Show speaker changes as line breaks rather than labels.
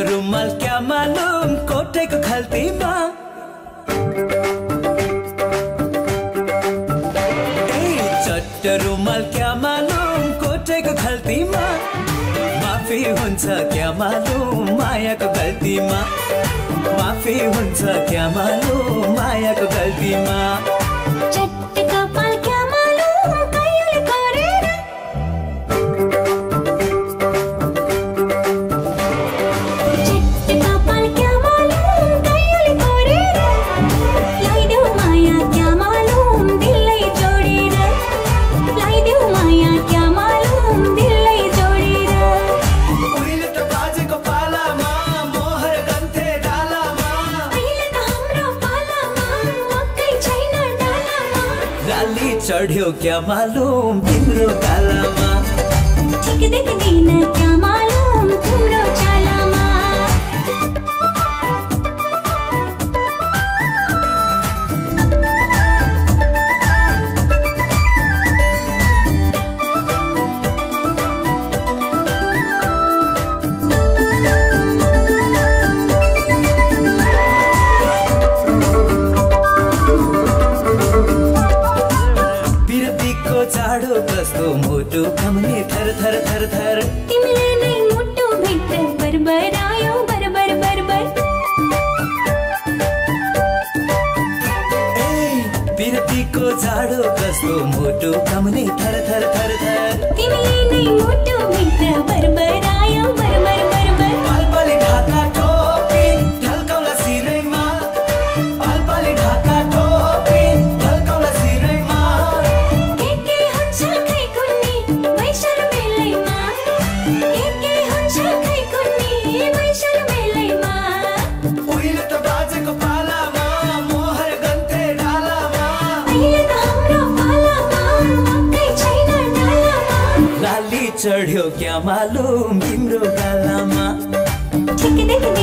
रुमाल क्या मालूम कोठे को खलती माँ चट्ट रुमाल क्या मालूम कोठे को खलती माँ माफी हुन्छ क्या मालूम माया को गल्ती माँ माफी हुन्छ क्या मालूम माया को गल्ती माँ चढ़्यो क्या मालूम तिम्रो गालामा
ठिक देख्दिन क्या मालूम तिम्रो चालामा
चाडो कस्तो मुटु कम्ने थर थर थर थर
तिमीले नै मुटु भित्र बरबरायो बरबर बरबर
बिरतीको चाडो कस्तो मुटु कम्ने थर थर थर थर
तिमीले नै मुटु भित्र बरबरायो बरबर बरबर
पालपाले ढाका टोपी ढल्काउला सिरैमा पालपाले ढाका टोपी ढल्काउला सिरैमा चढ़्यो क्या मालूम तिम्रो गालामा
ठिक देख्दिन